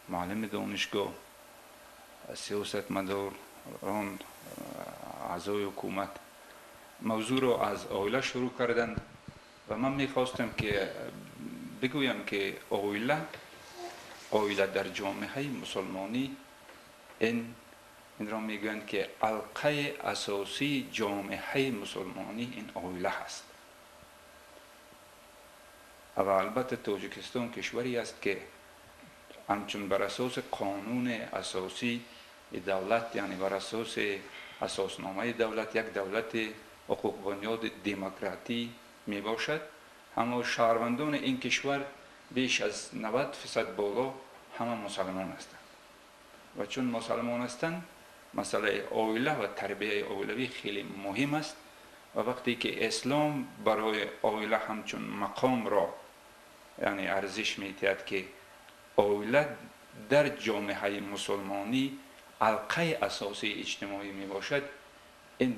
муаллими донишгоҳ, сиёсатмадорон, аъзои ҳукумат мавзӯъро аз оила шурӯъ карданд ва ман мехостам, ки бигӯям, ки оила дар ҷомеаи мусулмонӣ инро мегӯянд, ки ҳалқаи асосии ҷомеаи мусулмонӣ ин оила ҳаст. Ва албатта Тоҷикистон кишваре аст, ки ҳамчун бар асоси қонуни асосии давлат, яъне бар асоси асосномаи давлат, як давлати ҳуқуқбунёди демократӣ мебошад. Аммо шаҳрвандони ин кишвар беш аз 90% боло ҳама мусалмон ҳастанд ва чун мусалмон ҳастанд, масъалаи оила ва тарбияи оилавӣ хеле муҳим аст. Ва вақте ки ислом барои оила ҳамчун мақомро, яъне арзиш медиҳад, ки оила дар ҷомеаи мусулмонӣ ҳалқаи асосии иҷтимоӣ мебошад, ин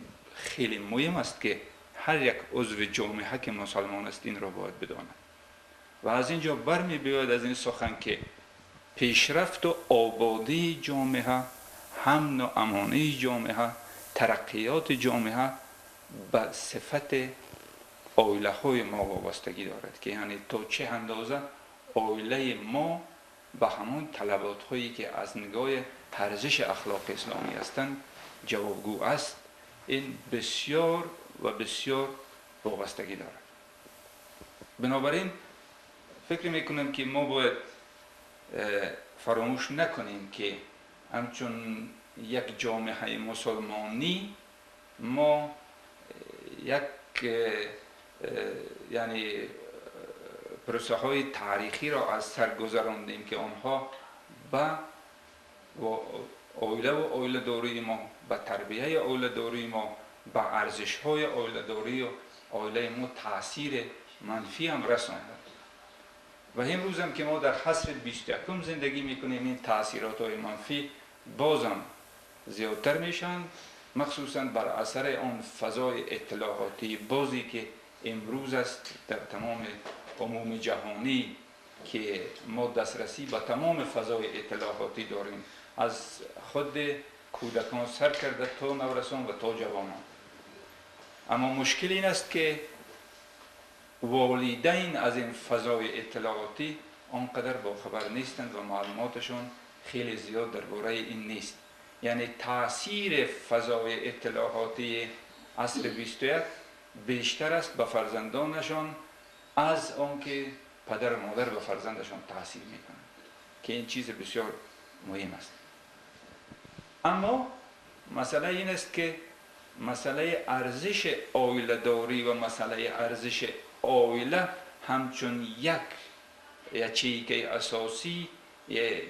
хеле муҳим аст, ки ҳар як узви ҷомеа, ки мусалмон аст, инро бояд бидонад. Ва аз ин ҷо бармебиёяд аз ин сухан, ки пешрафту ободии ҷомеа, амну амонии ҷомеа, тараққиёти ҷомеа ба сифати оилаҳои мо вобастагӣ дорад, ки яъне то чӣ андоза оилаи мо ба ҳамон талаботҳое, ки аз нигоҳи арзиши ахлоқи исломӣ ҳастанд, ҷавобгӯ аст. Ин бисёр ва бисёр вобастагӣ дорад. Бинобар ин фикр мекунам, ки мо бояд фаромӯш накунем, ки ҳамчун як ҷомеаи мусулмонӣ мо як яъне пурсаҳои таърихиро аз сар гузарондем, ки онҳо ба оилаву оиладории мо, ба тарбияи оиладории мо, ба арзишҳои оиладорию оилаи мо таъсири манфӣ ҳам расонданд. Ва имрӯзам, ки мо дар ҳасри 21-ум зиндагӣ мекунем, ин таъсиротҳои манфӣ бозам зиёдтар мешаванд, махсусан бар асари он фазои иттилоотии бозе, ки имрӯз аст дар тамоми умуми ҷаҳонӣ, ки мо дастрасӣ ба тамоми фазои иттилоотӣ дорем, аз худ кӯдакон сар карда то наврасон ва то ҷавонон. Аммо мушкил ин аст, ки волидайн аз ин фазои иттилоотӣ он қадар бохабар нестанд ва маълумоташон хеле зиёд дар бораи ин нест. Яъне таъсири фазои иттилоотии асри 21 бештар аст ба фарзандонашон аз он ки падару модар ба фарзандашон таъсир мекунанд, ки ин чиз бисёр муҳим аст. Аммо масъала ин аст, ки масъалаи арзиши оиладорӣ ва масъалаи арзиши оила ҳамчун як ячейкаи асосии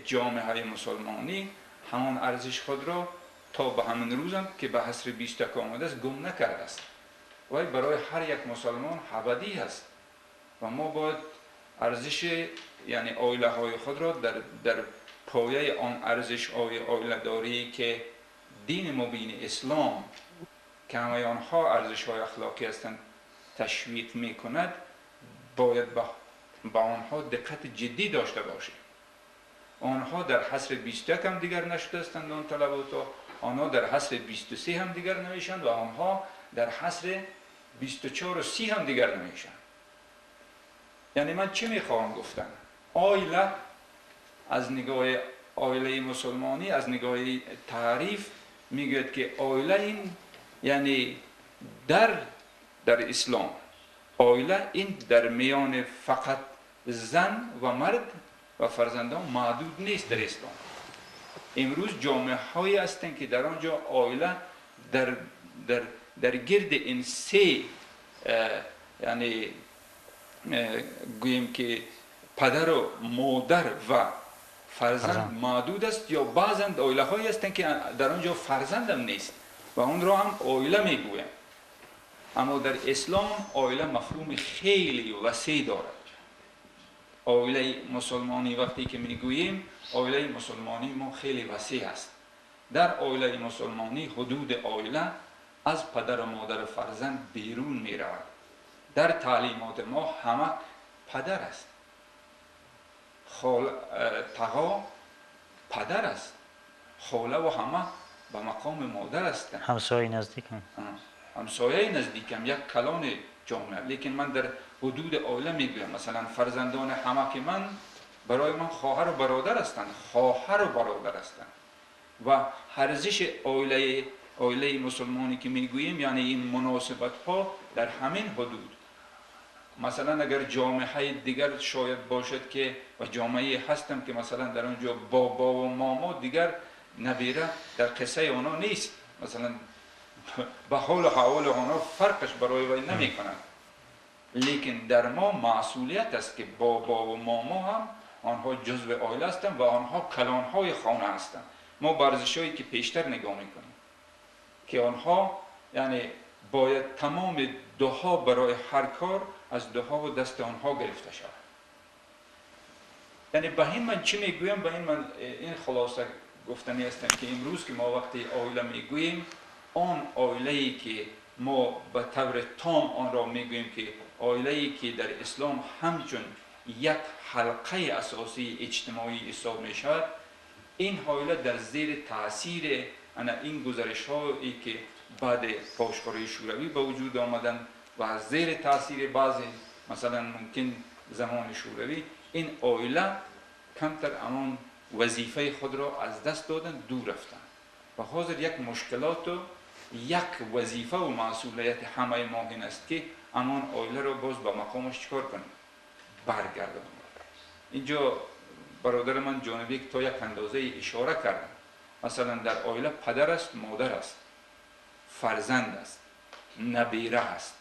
ҷомеаи мусулмонӣ ҳамон арзиш худро то ба ҳамин рӯзам, ки ба ҳасри 21 омадааст, гум накардааст. Вай барои ҳар як мусулмон абадӣ аст ва мо бояд арзиши, яъне оилаҳои худро дар пояи он арзишҳои оиладорӣ, ки дини мубини ислом, ки ҳамаи онҳо арзишҳои ахлоқӣ ҳастанд, ташвиқ мекунад, бояд ба онҳо диққати ҷиддӣ дошта бошем. Онҳо дар ҳасри 21 ҳам дигар нашудастанд, он талаботҳо, онҳо дар ҳасри 23 ҳам дигар намешаванд ва онҳо дар ҳасри 24 ва 30 ҳам дигар намешаванд. Яъне ман чӣ мехоҳам гуфтан? Оила аз нигоҳи оилаи мусулмонӣ, аз нигоҳи таъриф мегӯяд, ки оила ин, яъне дар ислом оила ин дар миёни фақат зан ва мард ва фарзандон маҳдуд нест. Дар ислом имрӯз ҷомеаҳое ҳастанд, ки дар он ҷо оила дар гирди ин се, яъне гӯем ки падару модар ва фарзанд маҳдуд аст, ё баъзан оилаҳое ҳастанд, ки дар он ҷо фарзандам нест ва онро ҳам оила мегӯянд. Аммо дар ислом оила мафҳуми хеле васеъ дорад. оилаи мусулмонӣ вақте ки мегӯем, оилаи мусулмонии мо хеле васеъ аст. Дар оилаи мусулмонӣ ҳудуди оила аз падару модару фарзанд берун меравад. Дар таълимоти мо ҳама падар аст, тағо падар аст, хола ва ҳама ба мақоми модар ҳастанд. Ҳамсояи наздикам. Ҳамсояи наздикам, як калони ҷомеа. Лекин ман дар ҳудуди оила мегӯям, масалан фарзандони ҳамаки ман барои ман хоҳару бародар ҳастанд, хоҳару бародар ҳастанд. Ва арзиши оилаи мусулмонӣ ки мегӯем, яъне ин муносибатҳо дар ҳамин ҳудуд. Масалан агар ҷомеаи дигар шояд бошад ки ва ҷомеае ҳастам ки масалан дар он ҷо бобо ва момо дигар набира дар қиссаи онҳо нест, масалан ба ҳолу аҳволи онҳо фарқаш барои вай намекунад. Лекин дар мо масъулият аст ки бобо ва момо ҳам онҳо ҷузви оила ҳастанд ва онҳо калонҳои хона ҳастанд. Мо ба арзишҳое ки пештар нигоҳ мекунем ки онҳо яъне бояд тамоми дуҳо барои ҳар кор аз дуҳову дасти онҳо гирифта шавад. Яъне ба ин ман чӣ мегӯям? Ба ин ман ин хулоса гуфтанӣ ҳастам ки имрӯз ки мо вақте оила мегӯем, он оилае ки мо ба таври том онро мегӯем ки оилае ки дар ислом ҳамчун як ҳалқаи асосии иҷтимоӣ ҳисоб мешавад, ин оила дар зери таъсири ана ин гузаришҳое ки баъди пошхӯрии шӯравӣ ба вуҷуд омаданд ва аз зери таъсири баъзе масалан мумкин замони шӯравӣ ин оила камтар ҳамон вазифаи худро аз даст доданд, дур рафтанд. Ва ҳозир як мушкилоту як вазифа ва масъулияти ҳамаи мо ин аст ки ҳамон оиларо боз ба мақомаш чикор кунем? Баргардонем. Инҷо бародари ман Ҷонибек то як андозае ишора карданд. Масалан дар оила падар аст, модар аст, фарзанд аст, набира аст,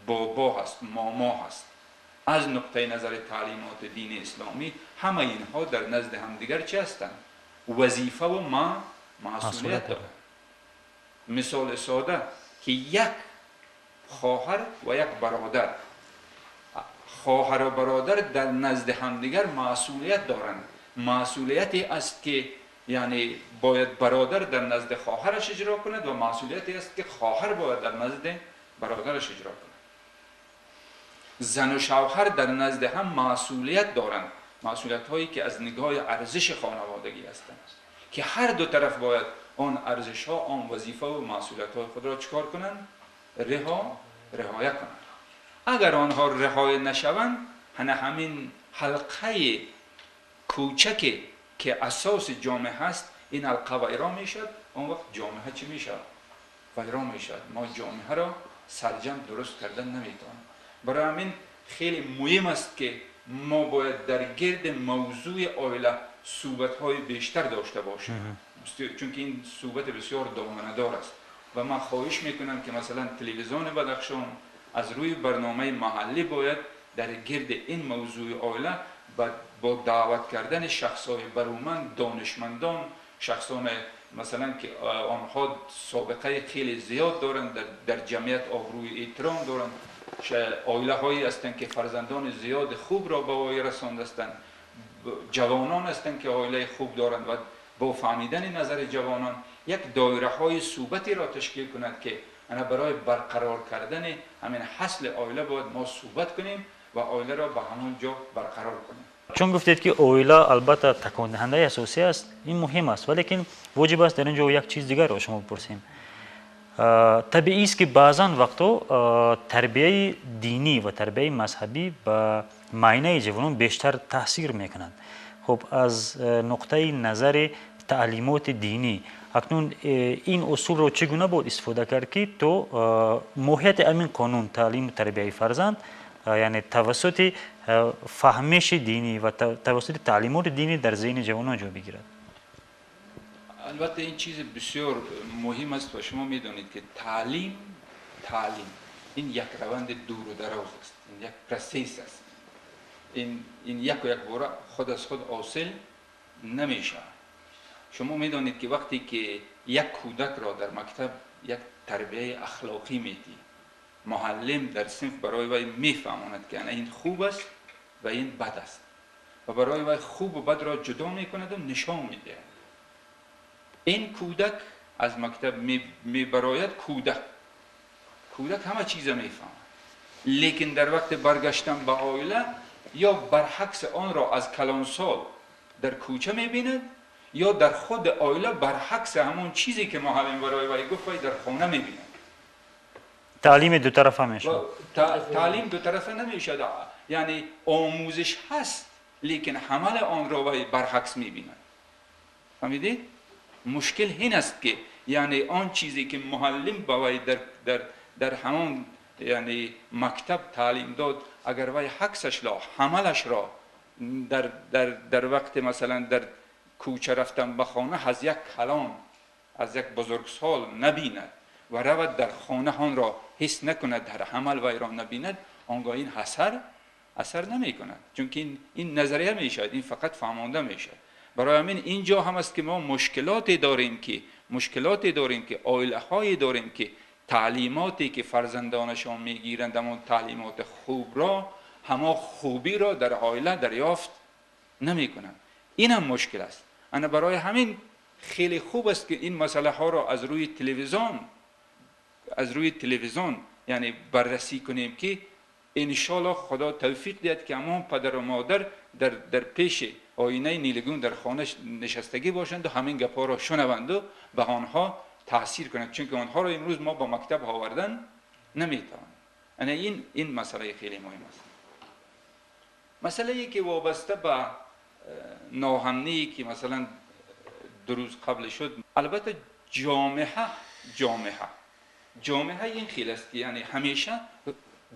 бобо ҳаст, момо ҳаст. Аз нуқтаи назари таълимоти дини исломӣ ҳамаи инҳо дар назди ҳамдигар чӣ ҳастанд? Вазифа ва масъулият доранд. Мисоли сода ки як хоҳар ва як бародар, хоҳару бародар дар назди ҳамдигар масъулият доранд. Масъулияте аст ки яъне бояд бародар дар назди хоҳараш иҷро кунад ва масъулияте аст ки хоҳар бояд дар назди бародараш иҷро кунад. Зану шавҳар дар назди ҳам масъулият доранд, масъулиятҳое ки аз нигоҳи арзиши хонаводагӣ ҳастанд, ки ҳар ду тараф бояд он арзишҳо, он вазифа ва масъулиятҳои худро чикор кунанд? риоя кунанд. Агар онҳо риоя нашаванд, ҳана ҳамин ҳалқаи кӯчаке ки асоси ҷомеа ҳаст, ин ҳалқа вайрон мешавад. Он вақт ҷомеа чӣ мешавад? Вайрон мешавад. Мо ҷомеаро сарҷамъ дуруст кардан наметавонем. Барои ҳамин хеле муҳим аст ки мо бояд дар гирди мавзӯи оила суҳбатҳои бештар дошта бошем, чунки ин суҳбат бисёр доманадор аст. Ва ман хоҳиш мекунам ки масалан телевизиони Бадахшон аз рӯи барномаи маҳаллӣ бояд дар гирди ин мавзӯи оила бо даъват кардани шахсҳои баруманд, донишмандон, шахсоне масалан ки онҳо собиқаи хеле зиёд доранд, дар ҷамъият обрӯи эҳтиром доранд, оилаҳое ҳастанд ки фарзандони зиёди хубро ба воя расондастанд, ҷавонон ҳастанд ки оилаи хуб доранд ва бо фаҳмидани назари ҷавонон як доираҳои суҳбатеро ташкил кунад ки ана барои барқарор кардани ҳамин ҳасли оила бояд мо суҳбат кунем ва оиларо ба ҳамон ҷо барқарор кунем. Чун гуфтед ки оила албатта такондиҳандаи асосӣ аст, ин муҳим аст, валекин воҷиб аст дар ин ҷо як чиз дигарро шумо бипурсем. Табиист ки баъзан вақтҳо тарбияи динӣ ва тарбияи мазҳабӣ ба майнаи ҷавонон бештар таъсир мекунанд. Хуб, аз нуқтаи назари таълимоти динӣ акнун ин усулро чӣ гуна бояд истифода кард ки то моҳияти ҳамин қонун таълиму тарбияи фарзанд, яъне тавассути фаҳмиши динӣ ва тавассути таълимоти динӣ дар зеҳни ҷавонон ҷой бигирад? Албатта ин чизи бисёр муҳим аст ва шумо медонед ки таълим ин як раванди дуру дароз аст, ин як процесс аст, ин яку якбора худ аз худ ҳосил намешавад. Шумо медонед ки вақте ки як кӯдакро дар мактаб як тарбияи ахлоқӣ медиҳӣ, муаллим дар синф барои вай мефаҳмонад ки ана ин хуб аст ва ин бад аст. و برای وی خوب و بد را جدا میکند و نشان میدهد. این کودک از مکتب میبراید، کودک همه چیز میفهمد، لیکن در وقت برگشتن به عائله یا برعکس آن را از کلانسال در کوچه میبیند یا در خود عائله برعکس همون چیزی که معلم برای وی گفت وی در خانه میبیند. تعلیم دو طرفه میشه. تعلیم دو طرفه نمیشه، یعنی آموزش هست لیکن حمل آن را وی برعکس میبیند. فهمیدید؟ مشکل این است که یعنی آن چیزی که معلم به وی در همان یعنی مکتب تعلیم داد، اگر وی عکسش را حملش را در در در وقت مثلا در کوچه رفتن به خانه از یک کلان از یک بزرگسال نبیند و رود در خانه آن را حس نکند، در حمل وی را نبیند، آنگاه این اثر نمی کند، چون که این نظریه می شود، این فقط فهمانده می شود. برای همین اینجا هم است که ما مشکلاتی داریم که عائله های داریم که تعلیماتی که فرزندانشان میگیرند اما تعلیمات خوب را هما خوبی را در عائله دریافت نمی کنند. این هم مشکل است. انا برای همین خیلی خوب است که این مسئله ها را از روی تلویزیون یعنی بررسی کنیم که انشالله خدا توفیق دهد که همان پدر و مادر در پیش آینه نیلگون در خانه نشستگی باشند و همین گپا را شنوند و به آنها تاثیر کند، چون که آنها را امروز ما با مکتب آوردن نمیتوانیم. یعنی این مسئله خیلی مهم است. مسئله ای که وابسته به ناهمنی که مثلا دو روز قبل شد، البته جامعه این خیلی است، یعنی همیشه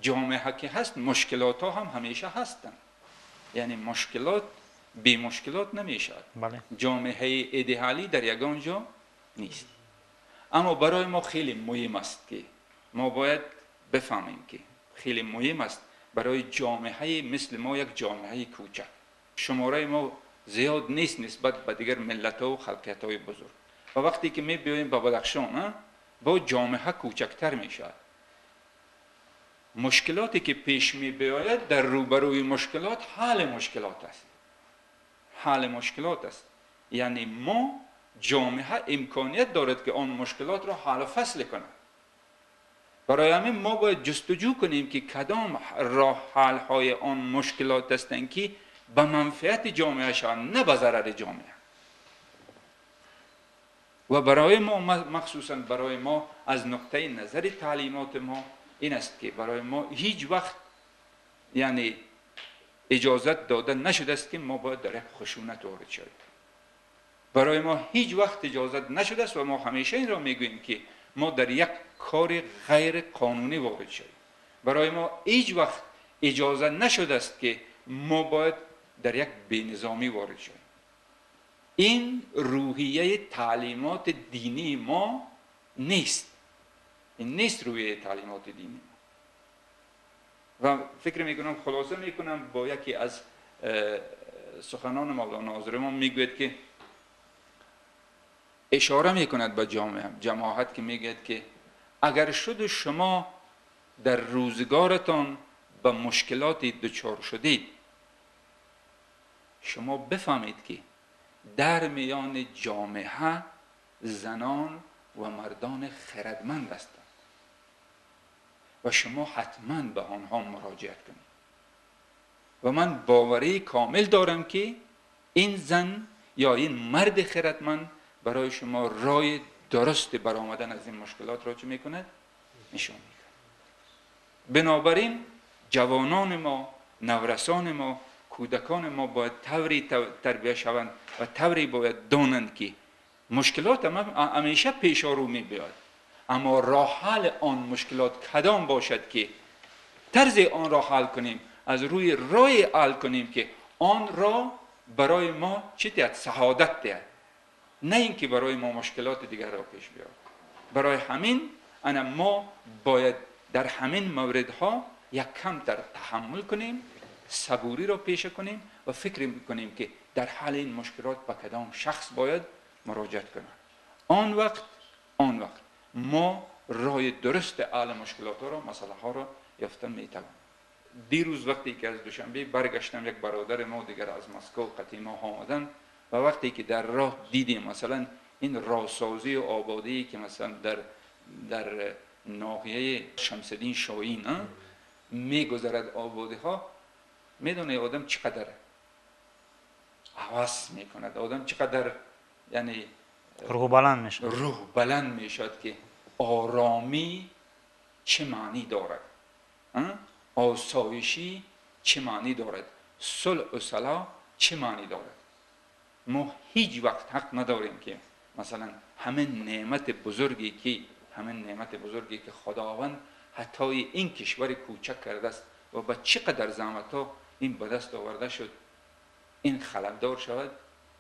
جامعه که هست مشکلات ها هم همیشه هستند، یعنی مشکلات بی مشکلات نمیشد. بله. جامعه ایدئالی در یگان جا نیست. اما برای ما خیلی مهم است که ما باید بفهمیم که خیلی مهم است برای جامعه مثل ما، یک جامعه کوچک، شماره ما زیاد نیست نسبت به دیگر ملت‌ها و خلقیت‌های بزرگ، و وقتی که می بیاییم به بدخشان با جامعه کوچکتر می شود. مشکلاتی که پیش می بیاید در روبروی مشکلات حل مشکلات است، حل مشکلات است. یعنی ما جامعه امکانیت دارد که آن مشکلات را حل و فصل کند. برای همین ما باید جستجو کنیم که کدام راه حل های آن مشکلات هستند که به منفعت جامعه شوند، نه به ضرر جامعه. و برای ما مخصوصا برای ما از نقطه نظر تعلیمات ما این است که برای ما هیچ وقت یعنی اجازت داده نشده است که ما باید در یک خشونت وارد شویم. برای ما هیچ وقت اجازت نشده است و ما همیشه این را میگوییم که ما در یک کار غیر قانونی وارد شویم. برای ما هیچ وقت اجازه نشده است که ما باید در یک بی‌نظامی وارد شویم. این روحیه تعلیمات دینی ما نیست، این نیست روحیه تعلیمات دینی ما. و فکر میکنم خلاصه میکنم با یکی از سخنان مولانا آذرمان میگوید که اشاره میکند به جامعه جماعت که میگوید که اگر شد شما در روزگارتان به مشکلات دچار شدید، شما بفهمید که در میان جامعه زنان و مردان خردمند هستند و شما حتما به آنها مراجعت کنید. و من باوری کامل دارم که این زن یا این مرد خردمند برای شما راه درست برآمدن از این مشکلات را چه میکند؟ نشان میکند. بنابراین جوانان ما، نورسان ما، کودکان ما باید طوری تربیه شوند و طوری باید دانند که مشکلات همیشه پیش رو می بیاد، اما راه حل آن مشکلات کدام باشد که طرز آن را حل کنیم، از روی راه حل کنیم که آن را برای ما چی دهد؟ سعادت دهد، نه اینکه برای ما مشکلات دیگر را پیش بیاد. برای همین انا ما باید در همین موردها یک کم در تحمل کنیم، صبوری را پیشه کنیم و فکر کنیم که در حل این مشکلات به کدام شخص باید مراجعت کنیم. آن وقت ما راه درست حل مشکلات را، مسئله ها را یافتن میتوانیم. دیروز وقتی که از دوشنبه برگشتم، یک برادر ما دیگر از مسکو قطعی ما آمدن و وقتی که در راه دیدیم مثلا این راهسازی و آبادی که مثلا در ناحیه شمس‌الدین شاهین میگذرد آبادی ها، میدونه آدم چقدر هوس میکند، آدم چقدر یعنی روح بلند میشد، روح بلند میشد که آرامی چه معنی دارد، آسایشی چه معنی دارد، صلح و صلاح چه معنی دارد. ما هیچ وقت حق نداریم که مثلا همه نعمت بزرگی که خداوند حتی این کشور کوچک کرده است و با چقدر زحمت ها این به دست آورده شد، این خللدار شود،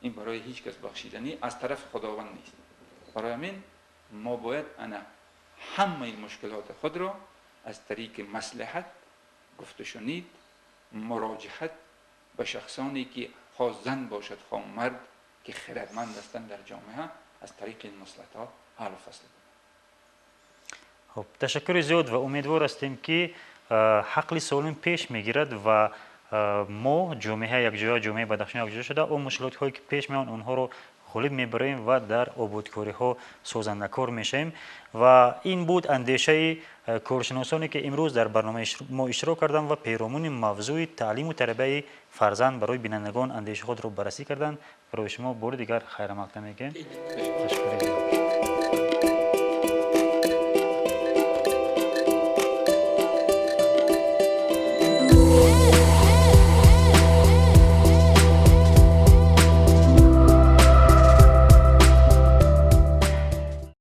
این برای هیچ کس بخشیدنی از طرف خداوند نیست. برای همین ما باید انا همه مشکلات خود را از طریق مصلحت، گفت و شنید، مراجعت به شخصانی که خواه زن باشد خواه مرد که خردمند هستند در جامعه، از طریق این مصلحت ها حل و فصل کنیم. خب تشکر زیاد و امیدوار هستیم که عقل سالم پیش میگیرد و ما جامعه یک جای، جامعه بدخشان یک جای شده و مشکلات هایی که پیش میان اونها رو غالب میبریم و در آبادکاری ها سازنده کار میشیم. و این بود اندیشه کارشناسانی که امروز در برنامه ما اشتراک کردند و پیرامون موضوع تعلیم و تربیه فرزند برای بینندگان اندیشه خود را بررسی کردند. برای شما بار دیگر خیر مقدم میگیم. تشکر.